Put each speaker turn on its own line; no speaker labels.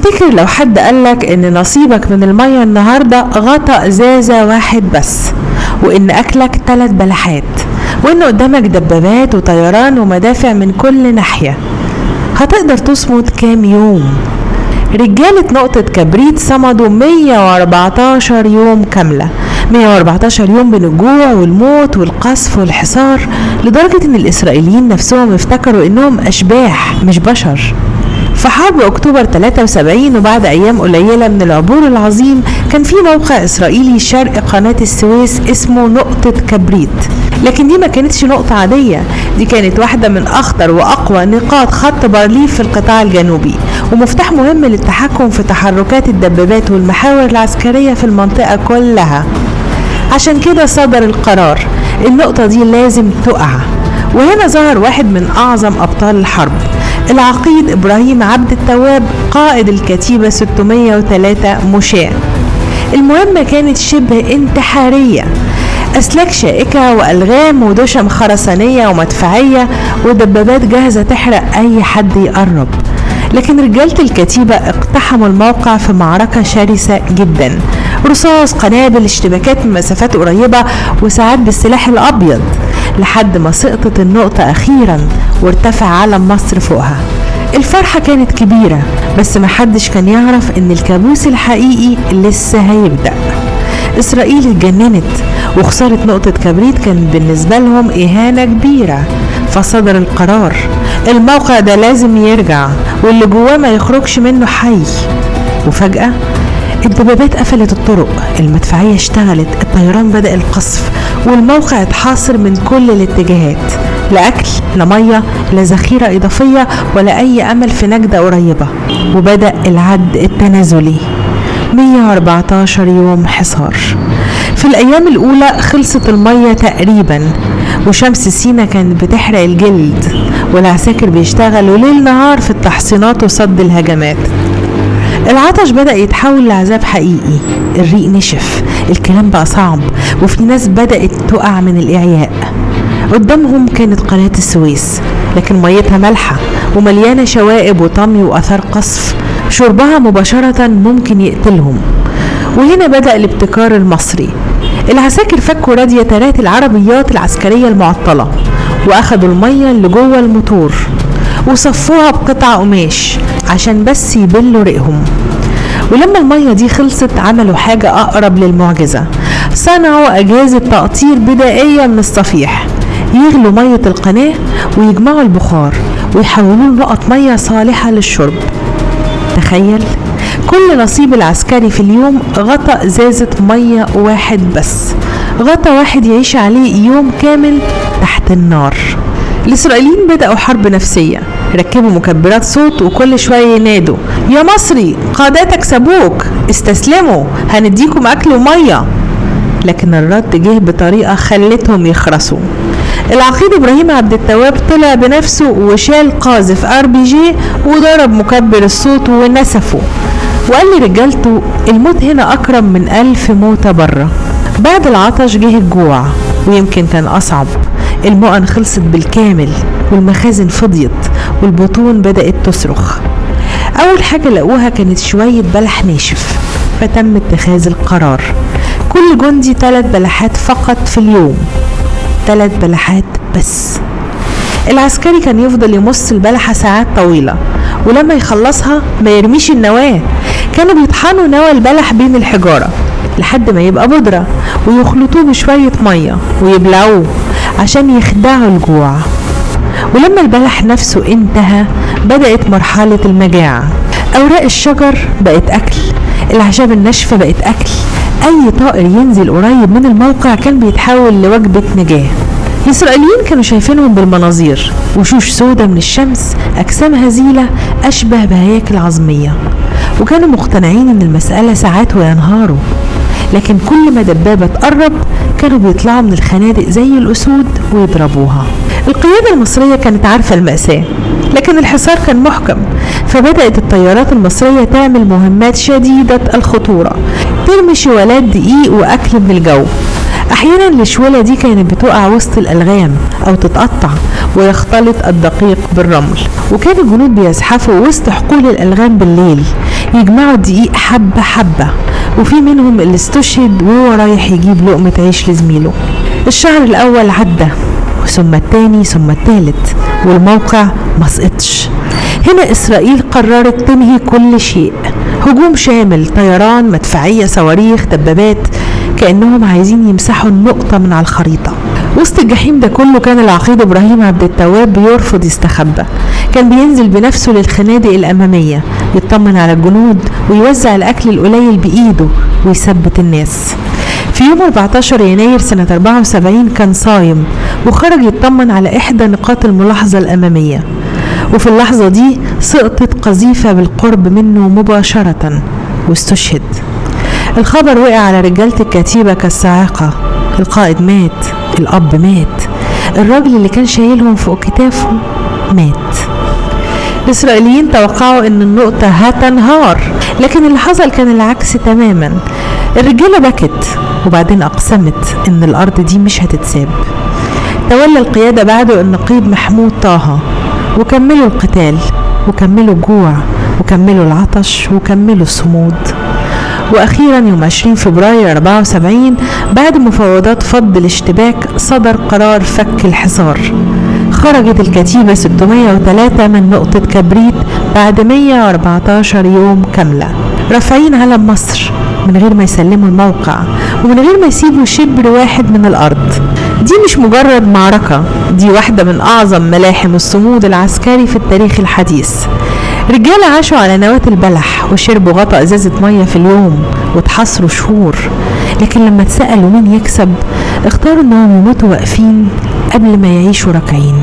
تفتكر لو حد قالك ان نصيبك من المية النهاردة غطا ازازة واحد بس، وان اكلك 3 بلحات، وان قدامك دبابات وطيران ومدافع من كل ناحية، هتقدر تصمد كام يوم؟ رجالة نقطة كبريت صمدوا 114 يوم كاملة، 114 يوم بين الجوع والموت والقصف والحصار، لدرجة ان الاسرائيليين نفسهم افتكروا انهم اشباح مش بشر. في حرب اكتوبر 73 وبعد ايام قليلة من العبور العظيم، كان في موقع اسرائيلي شرق قناة السويس اسمه نقطة كبريت. لكن دي ما كانتش نقطة عادية، دي كانت واحدة من أخطر وأقوى نقاط خط بارليف في القطاع الجنوبي، ومفتاح مهم للتحكم في تحركات الدبابات والمحاور العسكرية في المنطقة كلها. عشان كده صدر القرار النقطة دي لازم تقع. وهنا ظهر واحد من أعظم أبطال الحرب، العقيد إبراهيم عبد التواب، قائد الكتيبة 603 مشاة. المهمة كانت شبه انتحارية، أسلاك شائكة وألغام ودشم خرسانية ومدفعية ودبابات جاهزة تحرق أي حد يقرب. لكن رجالة الكتيبة اقتحموا الموقع في معركة شرسة جدا، رصاص، قنابل، اشتباكات من مسافات قريبة، وساعات بالسلاح الأبيض، لحد ما سقطت النقطة أخيرا وارتفع علم مصر فوقها. الفرحة كانت كبيرة، بس محدش كان يعرف إن الكابوس الحقيقي لسه هيبدأ. إسرائيل اتجننت، وخسارة نقطة كبريت كان بالنسبة لهم إهانة كبيرة، فصدر القرار الموقع ده لازم يرجع، واللي جواه ما يخرجش منه حي. وفجأة الدبابات قفلت الطرق، المدفعية اشتغلت، الطيران بدأ القصف، والموقع اتحاصر من كل الاتجاهات، لا أكل لا مية لا ذخيرة إضافية ولا أي أمل في نجدة قريبة. وبدأ العد التنازلي، 114 يوم حصار. في الأيام الأولى خلصت المية تقريبا، وشمس سينا كانت بتحرق الجلد، والعساكر بيشتغلوا ليل نهار في التحصينات وصد الهجمات. العطش بدأ يتحول لعذاب حقيقي، الريق نشف، الكلام بقى صعب، وفي ناس بدأت تقع من الإعياء. قدامهم كانت قناة السويس، لكن ميتها مالحة ومليانة شوائب وطمي وأثار قصف، شربها مباشرة ممكن يقتلهم. وهنا بدأ الابتكار المصري. العساكر فكوا رادياترات العربيات العسكرية المعطلة، وأخدوا المية اللي جوه الموتور وصفوها بقطع قماش عشان بس يبلوا ريقهم. ولما المية دي خلصت عملوا حاجة أقرب للمعجزة، صنعوا أجهزة تقطير بدائية من الصفيح، يغلوا مية القناة ويجمعوا البخار ويحولوه لنقط مية صالحة للشرب. تخيل كل نصيب العسكري في اليوم غطى ازازة مية واحد بس، غطى واحد يعيش عليه يوم كامل تحت النار. الإسرائيليين بدأوا حرب نفسية، ركبوا مكبرات صوت وكل شوية ينادوا يا مصري قادتك سابوك، استسلموا، هنديكم أكل ومية. لكن الرد جه بطريقة خلتهم يخرسوا. العقيد إبراهيم عبد التواب طلع بنفسه وشال قاذف RPG وضرب مكبر الصوت ونسفه، وقال لرجالته الموت هنا أكرم من 1000 موتة بره. بعد العطش جه الجوع، ويمكن كان أصعب. المؤن خلصت بالكامل، والمخازن فضيت، والبطون بدأت تصرخ. أول حاجة لقوها كانت شوية بلح ناشف، فتم اتخاذ القرار كل جندي 3 بلحات فقط في اليوم، 3 بلحات بس. العسكري كان يفضل يمص البلحة ساعات طويلة، ولما يخلصها ما يرميش النواة، كانوا بيطحنوا نوى البلح بين الحجارة لحد ما يبقى بودرة، ويخلطوه بشوية مية ويبلعوه عشان يخدعوا الجوع. ولما البلح نفسه انتهى بدأت مرحلة المجاعة. أوراق الشجر بقت أكل، الأعشاب الناشفة بقت أكل، أي طائر ينزل قريب من الموقع كان بيتحول لوجبة نجاة. الإسرائيليين كانوا شايفينهم بالمناظير، وشوش سودة من الشمس، أجسام هزيلة أشبه بهياكل عظمية، وكانوا مقتنعين إن المسألة ساعات وينهاروا. لكن كل ما دبابة تقرب كانوا بيطلعوا من الخنادق زي الأسود ويضربوها. القيادة المصرية كانت عارفة المأساة، لكن الحصار كان محكم، فبدأت الطيارات المصرية تعمل مهمات شديدة الخطورة، ترمي شوالات دقيق وأكل من الجو. أحيانا الشوالة دي كانت بتقع وسط الألغام أو تتقطع ويختلط الدقيق بالرمل، وكان الجنود بيزحفوا وسط حقول الألغام بالليل يجمعوا الدقيق حبة حبة، وفي منهم اللي استشهد وهو رايح يجيب لقمة عيش لزميله. الشهر الأول عدى، ثم الثاني، ثم الثالث، والموقع ما سقطش. هنا إسرائيل قررت تنهي كل شيء، هجوم شامل، طيران، مدفعية، صواريخ، دبابات، كأنهم عايزين يمسحوا النقطة من على الخريطة. وسط الجحيم ده كله كان العقيد إبراهيم عبد التواب بيرفض يستخبى. كان بينزل بنفسه للخنادق الأمامية، يطمن على الجنود ويوزع الأكل القليل بإيده ويثبت الناس. في يوم 14 يناير سنة 74 كان صايم وخرج يطمن على إحدى نقاط الملاحظة الأمامية، وفي اللحظة دي سقطت قذيفة بالقرب منه مباشرة واستشهد. الخبر وقع على رجالة الكتيبة كالصاعقة. القائد مات، الأب مات، الراجل اللي كان شايلهم فوق كتافه مات. الإسرائيليين توقعوا أن النقطة هتنهار، لكن اللي حصل كان العكس تماما. الرجالة بكت وبعدين أقسمت أن الأرض دي مش هتتساب. تولى القيادة بعده النقيب محمود طه، وكملوا القتال وكملوا الجوع وكملوا العطش وكملوا الصمود. وأخيرا يوم 20 فبراير 74 بعد مفاوضات فض الاشتباك صدر قرار فك الحصار. خرجت الكتيبة 603 من نقطة كبريت بعد 114 يوم كاملة، رافعين علم مصر من غير ما يسلموا الموقع ومن غير ما يسيبوا شبر واحد من الأرض. دي مش مجرد معركة، دي واحدة من أعظم ملاحم الصمود العسكري في التاريخ الحديث. رجالة عاشوا على نواة البلح وشربوا غطا ازازة مية في اليوم واتحصروا شهور، لكن لما اتسألوا مين يكسب اختاروا انهم يموتوا واقفين قبل ما يعيشوا راكعين.